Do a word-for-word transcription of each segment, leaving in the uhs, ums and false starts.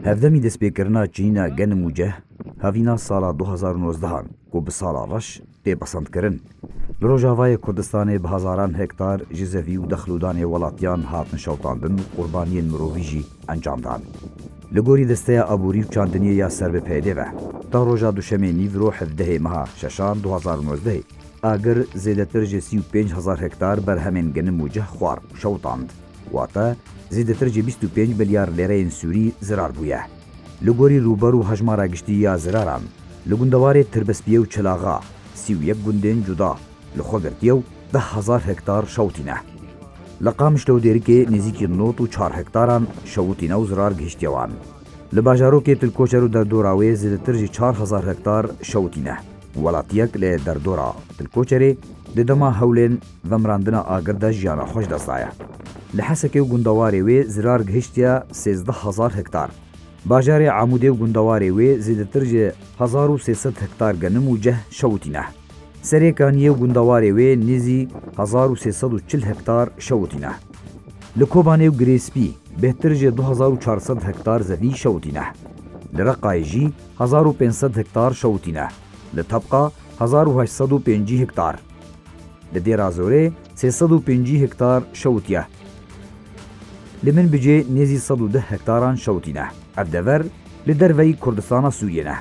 Hevdemî destpêkirina çinîna genim û ceh havîna sala du hazar û nozdehan ku bi sala reş tê pesendkirin. Li Rojavayê Kurdistanê bi hezaran hektar ji zevî û dexlûdanê welatiyan hatin şewitandin û qurbaniyên mirovî jî encam dan. Li gorî Desteya Aborî û Çandiniyê ya ser bi P Y D ve, ta roja Duşemê nîvro hevdehê meha şeşan du hazar û nozdehê, agir zêdetir ji sî û pênc hezar hektar berhemên genim û ceh xwar û şewitand. Wate, zêdetir ji bîst û pênc milyar lêreyên sûrî zirar bûye. Li gorî rûber û hejmara giştî ya ziraran, li gundewarê Tirbespiyê û Çilaxa, sî û yek gundên cuda li xwe girtiye û deh hezar hektar şewitîne. Li Qamişlo û Dêrikê nêzîkî nod û çar hektaran şewitîne û zirar gihiştiye wan. Li bajarokê Tilkoçer û derdora wê zêdetir ji çar hezar hektar şewitîne. Welatiyek li derdora Tilkoçerê di dema hewlên vemirandina agir de jiyana xwe ji dest daye. Li Hesekê û gundewarê wê zirar gihiştiye sêzdeh hezar hektar. Bajarê Amûdê û gundewarê wê zêdetir ji hezar û sê sed hektar genim û ceh şewitîne. Serê Kaniyê û gundewarê wê nêzî hezar û sê sed û çil hektar şewitîne. Li Kobanê û Girêspî bêhtir ji du hezar û çar sed hektar zevî şewitîne. Li Reqayê jî hezar û pênc sed hektar şewitîne. Li Tebqa hezar û heşt sed û pêncî hektar. Li Dêra Zorê sê sed û pêncî hektar şewitiye. Li Minbicê nêzî sed û deh hektaran şewitîne. Ev dever li derveyî Kurdistana Sûriyê ne.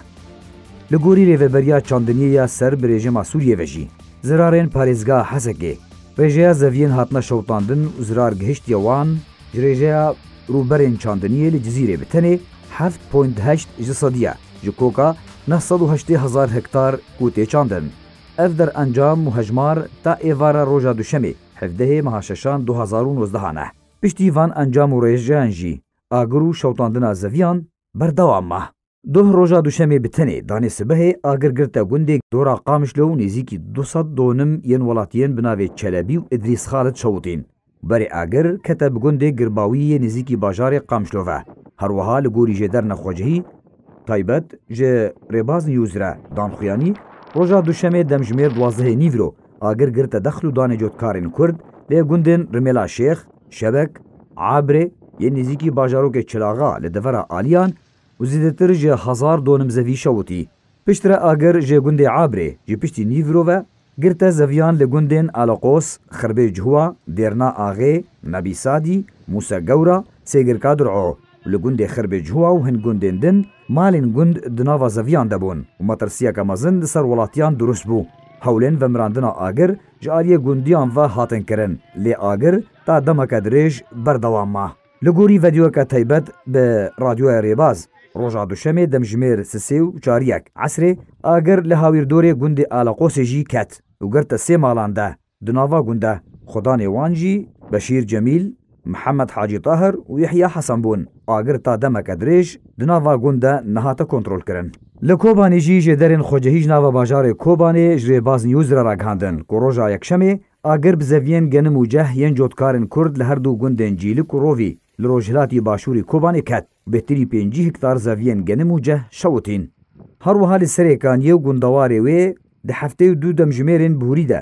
Li gorî rêveberiya çandiniyê ya ser bi rejîma Sûriyê ve jî, zirarên parêzgeha Hesekê, rêjeya zeviyên hatine şewitandin û zirar gihiştiye wan, ji rêjeya rûberên çandiniyê li Cizîrê bi tenê heft point heşt ji sedî ye, ji koka neh sed û heştê hezar hektar ku tê çandin. Ev derencam û hejmar ta êvara roja Duşemê, hevdehê meha şeşan du hezar û nozdehan e. Piştî van encam û rêjeyan jî agir û şewitandina zeviyan berdewam ma. Doh roja Duşemê bi tenê danê sibehê agir girte gundê dora Qamişlo û nêzîkî du sed donim yên welatiyên bi navê Çelebî û Idrîs Xalid şewitîn. Berê agir kete bi gundê Girbawî yê nêzîkî bajarê Qamişlo ve. Her wiha li gorî jêderine xwecihî taybet ji Rêbaz News re dan xuyanî, roja Duşemê demjimêr duwazdehê nîvro agir girte dexl û danê cotkarên Kurd lê gundên Rimêla Şêx, Şebek, Abrê, yên nêzîkî bajarokê Çilaxa li devera Aliyan û zêdetir ji hezar donim zevî şewitî. Piştre agir ji gundê Abrê ji piştî nîvro ve girte zeviyan li gundên Aleqos, Xirbê Cihuwa, Dêrna Axê, Nebî Sadî, Mûse Gewra, Sêgirka Dur'o û li gundê Xirbê Cihuwa û hin gundên din malên gund di nava zeviyan de bûn û metirsiyeke mezin li ser welatiyan dirust bû. Hewlên vemirandina agir ji aliyê gundiyan ve hatin kirin, lê agir ta demeke dirêj berdewam ma. Li gorî vîdeoyeke taybet bi Radyoya Rêbaz, roja Duşemê demjimêr sisê û çariyek esrê agir li hawîrdorê gundê Aleqosê jî ket û girte sê malan de di nava gund de. Xudanê wan jî Beşîr Cemîl, Mihemed Hacî Tahir û Yehya Hesen bûn. Agir ta demeke dirêj di nava gund de nehate kontrolkirin. Li Kobanê jî jêderên xwecihî ji nava bajarê Kobanê ji Rêbaz News re ragihandin ku roja Yekşemê agir bi zeviyên genim û ceh yên cotkarên Kurd li her du gundên Cîlik û Rovî li rojhilatî başûrî Kobanê ket û bêhtirî pêncî hektar zeviyên genim û ceh şewitîn. Her wiha li Serê Kaniyê û gundewarê wê di heftê û du demjimêrên bihurî de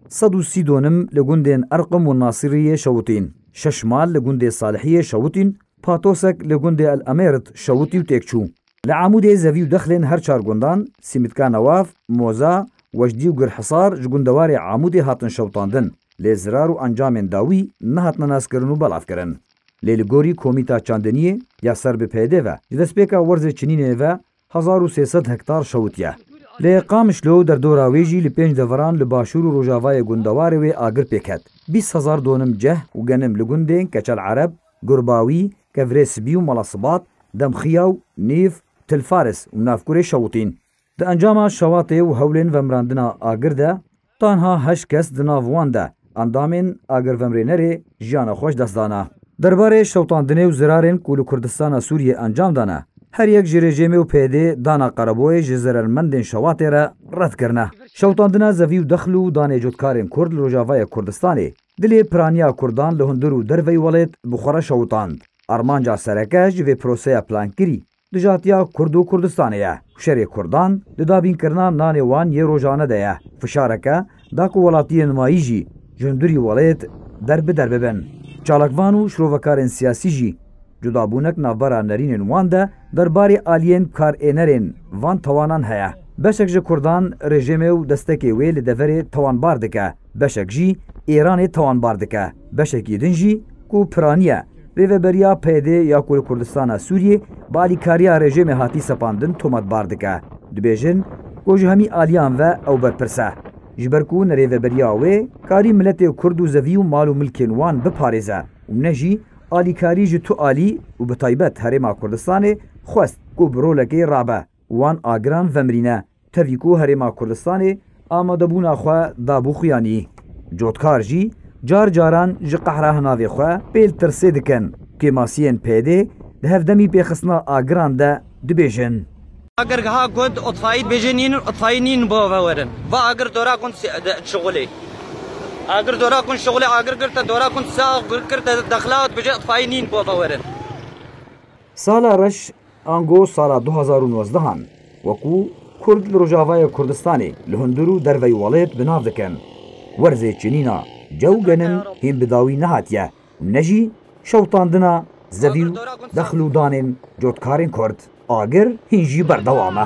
sed û sî donim li gundên Erqim û Nasiriyê şewitîn, şeş mal li gundê Salihiyê şewitîn, patosek li gundê El Emêrit şewitî û têk çû. Li Amûdê zevî û dexlên her çar gundan, Sîmitka Newaf, Moza, Wejdî û Girhisar ji gundewarê Amûdê hatin şewitandin, lê zirar û encamên dawî nehatine naskirin û belavkirin. Lê li gorî Komîta Çandiniyê ya ser bi P Y D ve, ji destpêka werzê çinînê ve hezar û sê sed hektar şewitiye. Lê Qamişlo û derdora wê jî li pênc deveran li başûr û rojavayê gundewarê wê agir pê ket. Bîst hezar donim ceh û genim li gundên Keçel Ereb, Gurbawî, Kevrê Sibî û Mala Sibat, Demxiya û Nîv, Til Faris û Navkurê şewitîn. Di encama şewatê û hewlên vemirandina agir de, tanha heşt kes di nav wan de endamên agirvemirênerê jiyana xwe ji dest dane. Derbarê şewtandinê û zirarên ku li Kurdistana Sûriyê encam dane, her yek ji rejîmê û P Y D dana qereboyê ji zerermendên şewatê re red kirine. Şewtandina zevî û dexl û danê cotkarên Kurd li Rojavayê Kurdistanê dilê piraniya Kurdan li hundir û derveyî welêt bi xwe re şewitand. Armanca sereke ji vê proseya plankirî dijatiya Kurd û Kurdistanê ye. Şerê Kurdan di dabînkirina nanê wan yê rojane de ye. Fişareke da ku welatiyên mayî jî ji hundirî welêt der bi der bibin. Çalakvan û şirovekarên siyasî jî cudabûnek navbera nerînên wan de derbarê aliyên karênerên van tawanan heye. Beşek ji Kurdan rejîmê û destekê wê li deverê tawanbar dike, beşek jî Îranê tawanbar dike, beşekî din jî ku piraniye rêveberiya P Y D ya ku li Kurdistana Sûriyê bi alîkariya rejîmê hatî sepandin tometbar dike. Dibêjin ku ji hemî aliyan ve ew berpirs e. Ji ber ku ne rêveberiya wê karî miletê Kurd û zevî û mal û milkên wan biparêze û ne jî alîkarî ji tu alî û bi taybet Herêma Kurdistanê xwest ku bi rolekê rabe û wan agiran vemirîne, tevî ku Herêma Kurdistanê amadebûna xwe dabû xuyanî. Cotkar jî car caran ji qehra hinavê xwe pêl tirsê dikin. Kêmasiyên P Y D di hevdemî pêxistina agiran de dibêjin. Agir ha got, itfaî dibêje nîn, itfaî nîn bo ve werin. Va agir dora kun se-, de, şixulê. Agir dora kun şixulê, agir girte dora kun sax, gir girte dexla, dibêje itfaî nîn bo ve werin. Sala reş ango sala du hazar û nozdehan, wekû Kurd li Rojavayê Kurdistanê li hundir û derveyî welêt bi nav dikin. Werzê çinîna cew genim hîn bi dawî nehatiye û ne jî şewtandina zevî û dexl û danên cotkarên Kurd. Agir hîn jî berdewam e.